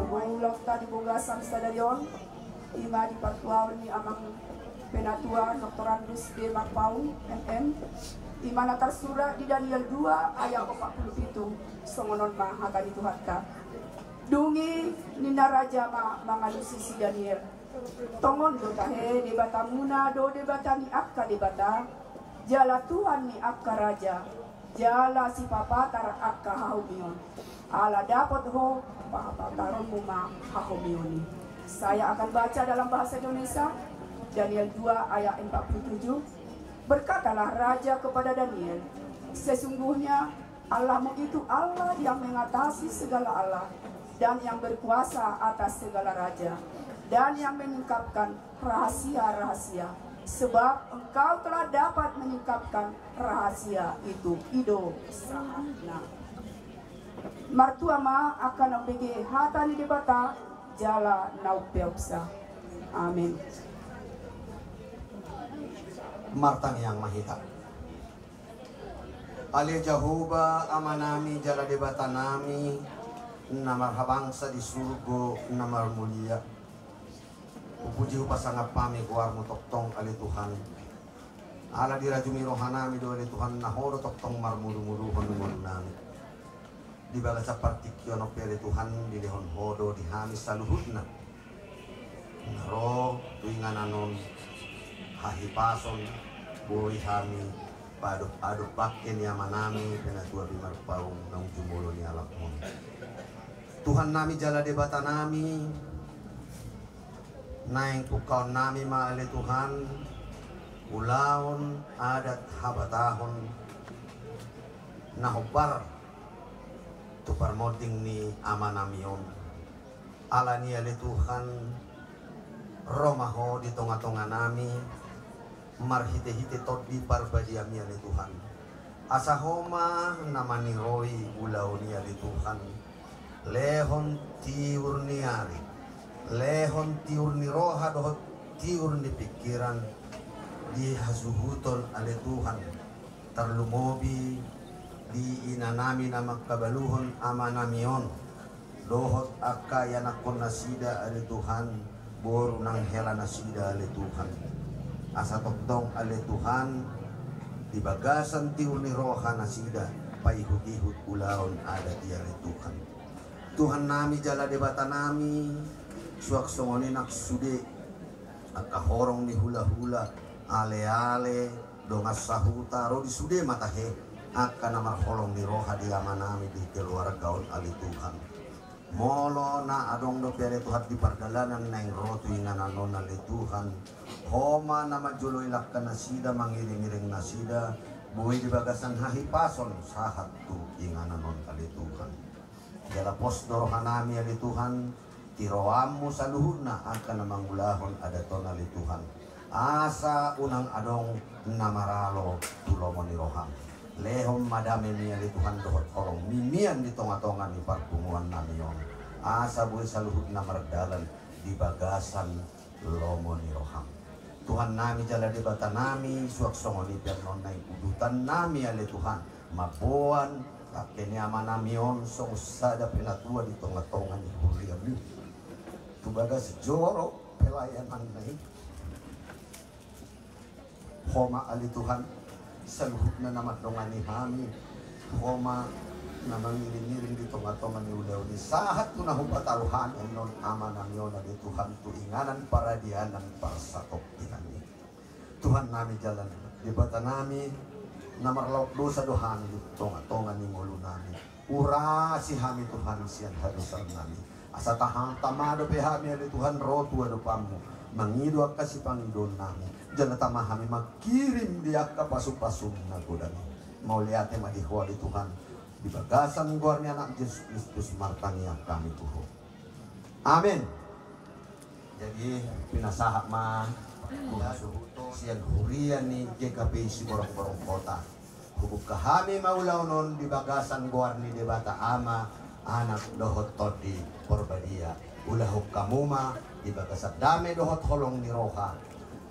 Paulakta di bagasan sadari on, ima di partuaon ni amang penatua Doktorandus D Marpaung M.M., ima na tarsurat di Daniel dua ayat opat pulu pitu, songon on ma hata ni Tuhanta. Dung i ninna raja ma mangalusi si Daniel: Tongon do tahe Debatamuna do Debata ni angka debata, jala Tuhan ni angka raja, jala sipapatar angka hahomion. Ala dapot ho, papataronmu ma hahomion i. Saya akan baca dalam bahasa Indonesia, Daniel dua ayat empat puluh tujuh. Berkatalah raja kepada Daniel, sesungguhnya Allahmu itu Allah yang mengatasi segala allah, dan yang berkuasa atas segala raja, dan yang menyingkapkan rahasia-rahasia, sebab engkau telah dapat menyingkapkan rahasia itu. I do sahatna. Martua ma angka na umbege hata ni Debata, jala na umpeopsa. Amin. Martangiang ma hita. Ale Jahowa, Amanami jala Debatanami, na marhabangsa di surgo na marmulia. Hupuji hupasangap hami goarmu tongtong, ale Tuhan. Ala dirajumi rohanami do, ale Tuhan, na ho do tongtong marmudumuduhon ngolunami. Di bagasan partingkian on pe, ale Tuhan, dilehon ho do di hami saluhutna na ro tu inganan on hahipason, boi hami paadopadop bangke ni Amanami Penatua Bimarpaung naung jumolo ni alap on. Tuhannami jala Debatanami, naeng pungkaonnami ma, ale Tuhan, ulaon adat habatahon na hombar tu parmonding ni amanami on. Alani, ale Tuhan, ro ma ho di tongatonganami marhitehite Tondi Parbadiami, ale Tuhan. Asa ho ma na maniroi ulaon i, ale Tuhan. Lehon tiur ni ari, lehon tiur ni roha dohot tiur ni pingkiran di hasuhuton, ale Tuhan. Tarlumobi di inanami na mangkabaluhon amanami on, dohot angka ianakkonnasida, ale Tuhan, boru nang helanasida, ale Tuhan. Asa tongtong, ale Tuhan, di bagasan tiur ni rohanasida paihutihut ulaon adat i, ale Tuhan. Tuhannami jala Debatanami, suang songon i nang sude angka horong ni hulahula, aleale, dongan sahuta, ro di sude ma tahe angka na marholong ni roha di amanami di keluarga on, ale Tuhan. Molo na adong dope, ale Tuhan, di pardalanan naeng ro tu inganan on, ale Tuhan, ho ma na manjoloi langkanasida, mangiringiring nasida, boi di bagasan hahipason sahat tu inganan on, ale Tuhan. Jala pos do rohanami, ale Tuhan, tiroanmu saluhutna angka na mangulahon adat on, ale Tuhan. Asa unang adong na maralo tu lomo ni roham. Lehon ma damemi ale Tuhan dohot holongmi mian di tonga-tonga ni parpunguan nami on. Asa boi saluhutna mardalan di bagasan lomo ni roham. Tuhan nami jala Debata nami, suang songon i pe annon nai udutan nami ale Tuhan, mamboan bangke ni ama nami on songon sada penatua di tonga-tonga ni huriami. Tu bagas joro pelayanan nai. Ho ma ale Tuhan, saluhutna na mandongani hami, Ho ma na mangiring-iring di tonga-tonga ni ulaon i sahat tu na hupataru hami annon ama nami on ale Tuhan tu inganan paradianan parsatongkinan i. Tuhan nami jala Debata nami, na marlaok dosa do hami di tonga-tonga ni ngolu nami. Urasi hami Tuhan sian hadosaon nami. Asa tahan tama dope hami ale Tuhan ro tu adopanmu mangido angka sipangidoon nami. Jala tama hami mangkirim di angka pasu-pasum na godang i. Mauliate ma di Ho ale Tuhan. Di bagasan goar ni Anak Jesus Kristus martangiang hami tu Ho. Amen. Jadi pinasahat ma sian huria ni G K P I Siborongborong Kota. Hubuka hami ma ulaon on di bagasan goar ni Debata Ama, Anak dohot Tondi Porbadia. Ulahon hamu ma di bagasan dame dohot holong ni roha.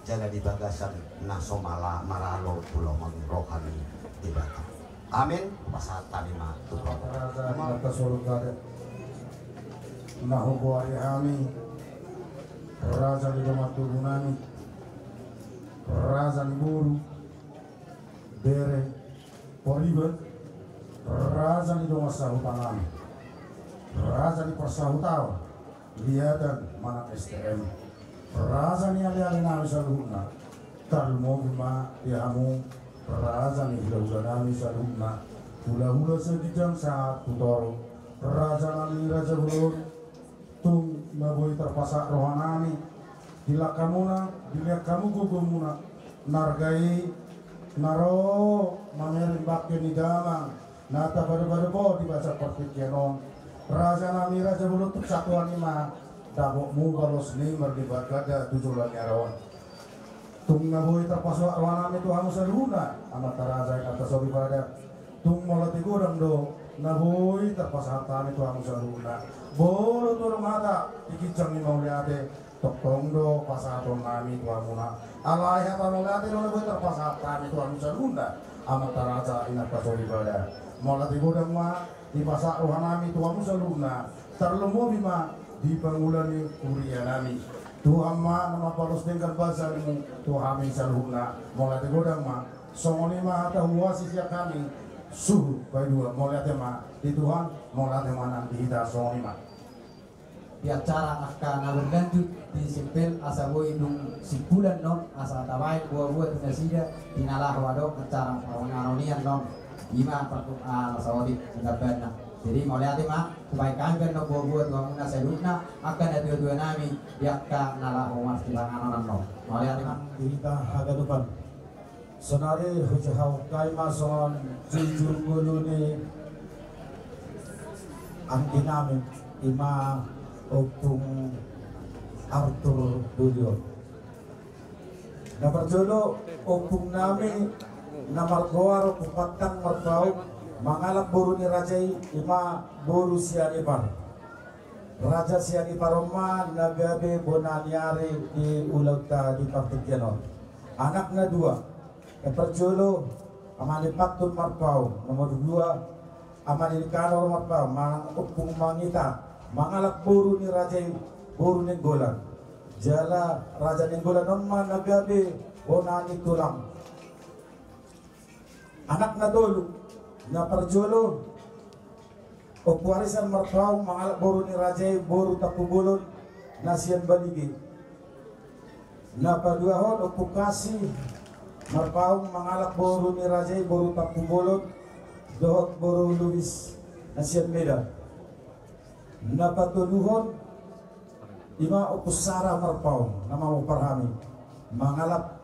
Jala di bagasan na so mala maralo tu lomo ni roha ni Debata. Amen. Pasahat hami ma tu Ho. Raja di atas surga, na hugoari hami raja di dongan tubu nami, raja ni boru, bere, pariban, raja ni dongan sahuta nami, raja ni parsahutaon, liatan manang S T M, raja ni ale-ale nami saluhutna. Tarlumobi ma di hamu raja ni hula-hula nami saluhutna, hula-hula sian ginjang sahat tu toru. Raja nami raja bolon, tung na boi tarpasahat roha nami, dilehon hamuna, dilehon hamu gogo muna, na arga i na ro mamereng bangke ni damang na tapado-pado Ho di bagasan partingkian on. Raja nami raja bolon, tung satuan i ma dapotmu balos ni marlipat ganda tu joloan ni ari on. Tung na boi tarpasahat roha nami tu hamu saluhutna, amanta raja, inanta soripada. Tung mauliate godang do na boi tarpasahat hami tu hamu saluhutna. Molo tung adong hata di ginjang ni mauliate, tongtong do pasahaton nami tu hamuna. Alai hata mauliate do na boi tarpasahat hami tu hamu saluhutna, amanta raja, inanta soripada. Mauliate godang ma dipasahat roha nami tu hamu saluhutna, tarlumobi ma di pangula ni huria nami. Tuhan ma na mambalos denggan basamu tu hami saluhutna. Mauliate godang ma. Songon i ma hata huhuasi sian hami. Suhut paidua. Mauliate ma di Tuhan, mauliate ma nang di hita. Songon i ma. Di acara angka na berlanjut di Simpel, asa boi dung simpulan non, asa tabaen boa-boa tu nasida di na laho adong acara pangaronian non. I ma partu-, ah, saotik gambarna. Jadi mauliate ma, hubaen hami pe non boa-boa tu hamuna saluhutna, angka natua-tua nami di angka na laho marsipanganon non. Mauliate ma. Di hita haganupan. Saonari hujaha hami ma songon jujur ngolu ni anggi nami, i ma Ompung Arthur Dulio. Na parjolo, ompung nami na margoar Ompung Pantang Marpaung, mangalap boru ni raja i, i ma boru Sianipar. Raja Sianipar on ma na gabe bona ni ari di ulaonta di partingkian on. Anakna dua, na parjolo Ama ni Pantun Marpaung, nomor dua Ama ni Nikanor Marpaung, manang Ompung Mangita, mangalap boru ni raja i, boru Nainggolan. Jala Raja Nainggolan on ma na gabe bona ni tulang. Anakna tolu, na parjolo Ompu Arisan Marpaung, mangalap boru ni raja i, boru Tampubolon, na sian Balige. Na paduahon Ompu Kasi Marpaung, mangalap boru ni raja i, boru Tampubolon dohot boru Lubis, na sian Medan. Na patoluhon i ma Ompu Sara Marpaung, na mamompar hami, mangalap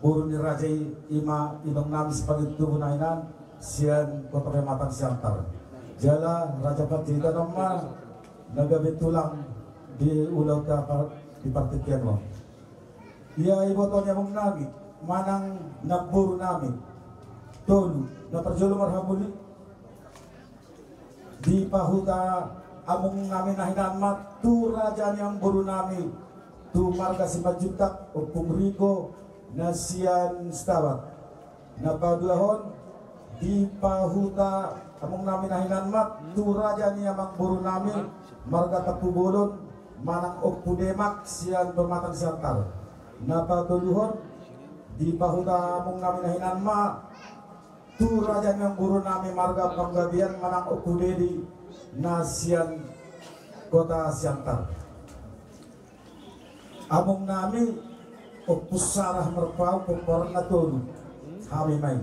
boru ni raja i, i ma inong nami sipangido tubu na hinan sian Kota Pematang Siantar. Jala Raja Panjaitan on ma na gabe tulang di ulaonta par-, di partingkian on. Ia iboto ni among nami manang namboru nami tolu, na parjolo marhamulian dipahuta among nami na hinan ma tu raja ni amangboru nami tu marga Simanjuntak, Ompung Ringo na sian Sitabat. Na paduahon dipahuta among nami na hinan ma tu raja ni amangboru nami marga Tampubolon manang Ompu Demak sian Pematang Siantar. Na patoluhon dipahuta among nami na hinan ma tu raja ni amangboru nami marga Panggabean manang Ompu Dedi na sian kota Siantar. Among nami Ompu Sarah Marpaung, pomparanna tolu. Hami ma i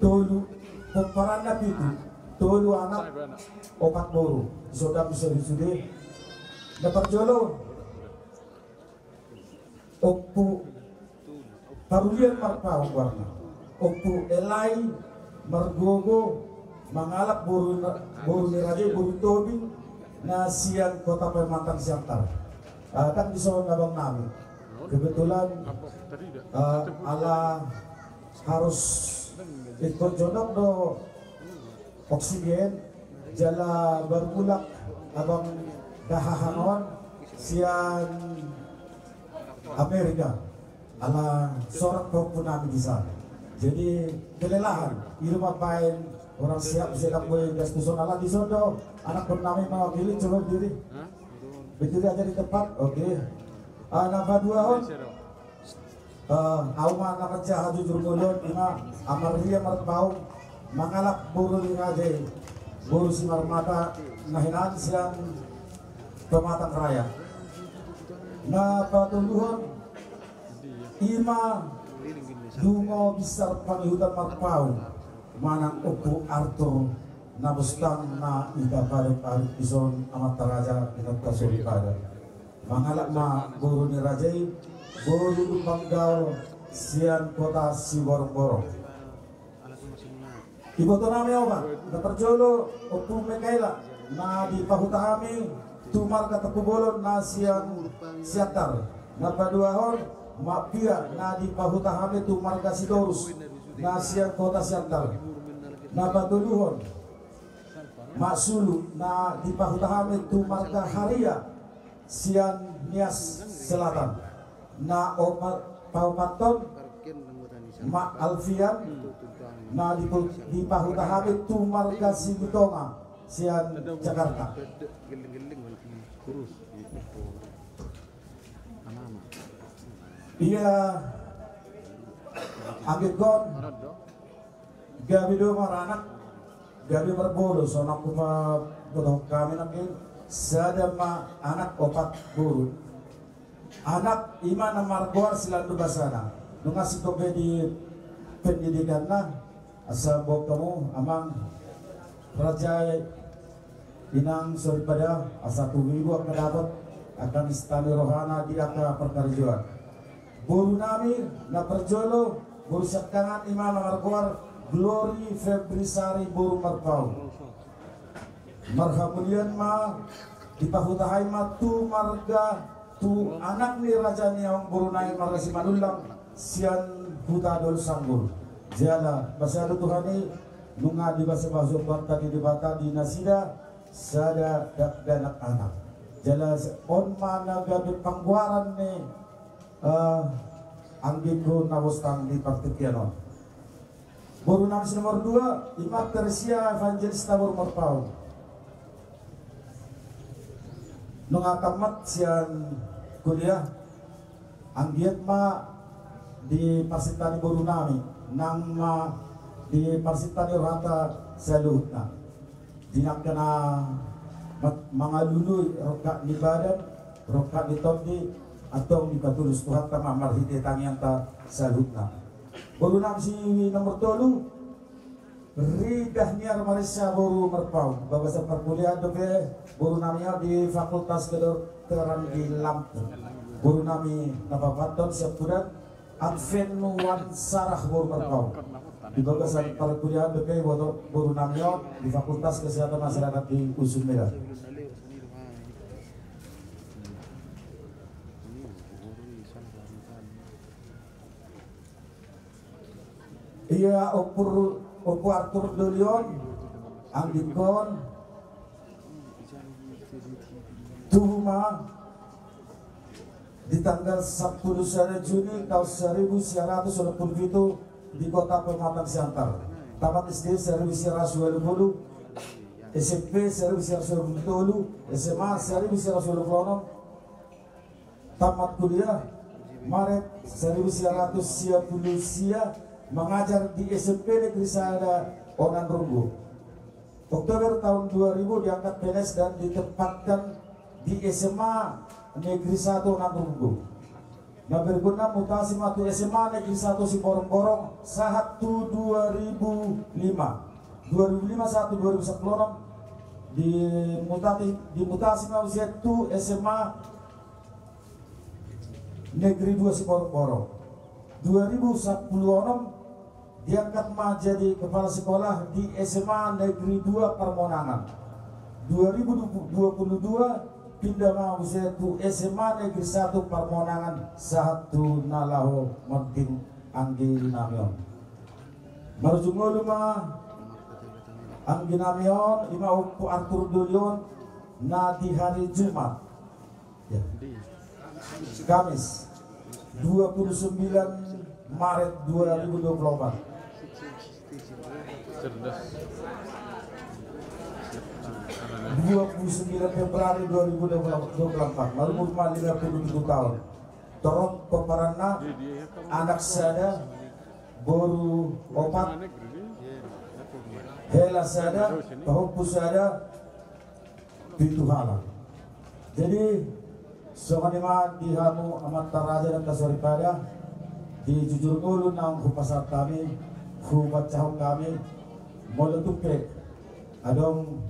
tolu, pomparanna pitu. Tolu anak, opat boru. Sude, sude, sude. Na parjolo Ompu Parulian Marpaung goarna. Ompu Elai Margogo mangalap boru, boru ni raja i, boru Tobing na sian kota Pematang Siantar. Ah, kan dison abang nami. Kebetulan, ah, ala harus ingkon jonok do oksigen, jala baru mulak abang dahahang on sian Amerika. Ala sorak pahompu nami di sana. Jadi kelelahan, i do mambaen orang siap sedang boy gas tuson ala dison do. Anakkon nami mewakili, coba berdiri. Berdiri aja di tempat, oke. Ah, na paduahon. Eh, au ma na manjaha jujur ngolon, ima Amarlia Marpaung mangalap boru ni raja i, boru Simarmata na hinan sian Pematang Raya. Na patoluhon ima Dungo Binsar Pangihutan Marpaung manang Ompu Artur Nabostang na hita padohot ari dison, amanta raja, inanta soripada. Mangalap ma boru ni raja i, boru Lumban Gaol sian kota Siborongborong. Iboto nami opat, na parjolo Ompu Mekaela na dipahuta hami tu marga Tampubolon na sian Siantar. Na paduahon Mak Pia na dipahuta hami tu marga Sitorus na sian kota Siantar. Na patoluhon Mak Sulu na dipahuta hami tu marga Haria sian Nias Selatan. Na opat, paopathon Mak Alfian na dipu-, dipahuta hami tu marga Sibutonga sian Jakarta. Ia, anggiat on gabe do maranak, gabe marboru, songon na hupabotohon hami nangkin, sada ma anak opat boru. Anak ima na margoar Silandu Basana. Nunga singkop be di pendidikanna, asa boan hamu amang raja i, inang soripada, asa tubu angka dapot angka nista ni rohana di angka parkarejoan. Boru nami na parjolo, boru siangkangan, ima na margoar Glory Febrisari boru Marpaung. Marhamulian ma dipahuta hami ma tu marga, tu anak ni raja ni amangboru nami marga Simanullang sian huta Dolok Sanggul. Jala basa do Tuhan i, nunga dibasabasa Tuhanta di Debata di nasida sada dakdanak anak. Jala on ma na gabe panggoaran ni, eh, anggingku Nabostang di partingkian on. Boru nami si nomor dua, ima Teresia Evangelista boru Marpaung. Nunga tamat sian kuliah, anggiat ma diparsintani boru nami, nang ma diparsintani rohanta saluhutna. Di angka na ma-, mangalului rongkap ni badan, rongkap ni tondi, antong dipatulus Tuhanta ma marhite tangiangta saluhutna. Boru nami si nomor tolu, Ri Dahniar Marissa boru Marpaung. Bagasan parkuliahan dope boru nami on di Fakultas Kedokteran di Lampung. Boru nami na paopathon siampudan, Advent Wan Sarah boru Marpaung. Di bagasan parkuliahan dope boru, boru nami on di Fakultas Kesehatan Masyarakat di Husum Medan. Ia Ompu, Ompu Arthur Dolion, anggingkon, tubu ma di tanggal sampulu sada Juni tahun seribu sembilan ratus delapan puluh tujuh di kota Pematang Siantar. Tamat S D seribu sembilan ratus dua puluh, S M P seribu sembilan ratus dua puluh tolu, S M A seribu sembilan ratus dua puluh enam, tamat kuliah Maret seribu sembilan ratus sia puluh sia, mengajar di S M P Negeri Sada Onan Runggu. Oktober tahun dua ribu diangkat P N S dan ditempatkan di S M A Negeri Satu Onan Runggu. Nah, berikutna mutasi ma tu S M A Negeri Satu Siborongborong sahat tu dua ribu lima. Dua ribu lima sahat tu dua ribu sepuluh enam dimutasi, dimutasi ma muse tu S M A Negeri Dua Siborongborong. Dua ribu sepuluh enam diangkat ma jadi kepala sekolah di S M A Negeri Dua Parmonangan. Dua ribu dua puluh dua pindah ma muse tu S M A Negeri Satu Parmonangan sahat tu na laho manting anggi nami on. Marujung ngolu ma anggi nami on, ima Ompu Arthur Dolion, na di hari Jumat, ya, Kamis, dua puluh sembilan Maret dua ribu dua puluh empat. Dua puluh sembilan Februari dua ribu dua puluh empat, marumur ma lima puluh tujuh tahun. Torop pomparanna, anak sada, boru opat, hela sada, pahompu sada, pitu halak. Jadi songon i ma di hamu amanta raja nang soripada, di jujur ngolu naung hupasahat hami, hubansahon hami, molo tung pe adong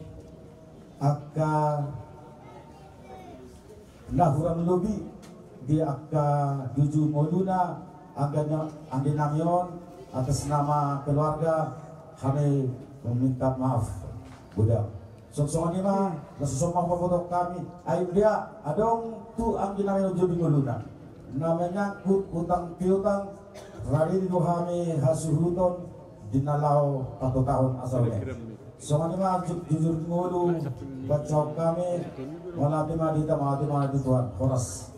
angka na hurang lobi di angka jujur ngoluna anggi nami on, atas nama keluarga hami meminta maaf. Godang songon i ma na so songon pabotohon hami. Ai dia adong tu anggi nami on jujur ngoluna na menyangkut utang piutang, rade do hami hasuhuton di na laho patotahon asa uleng. Songon i ma jujur ngolu bansahon hami. Mauliate ma di hita, mauliate ma di Tuhan. Horas.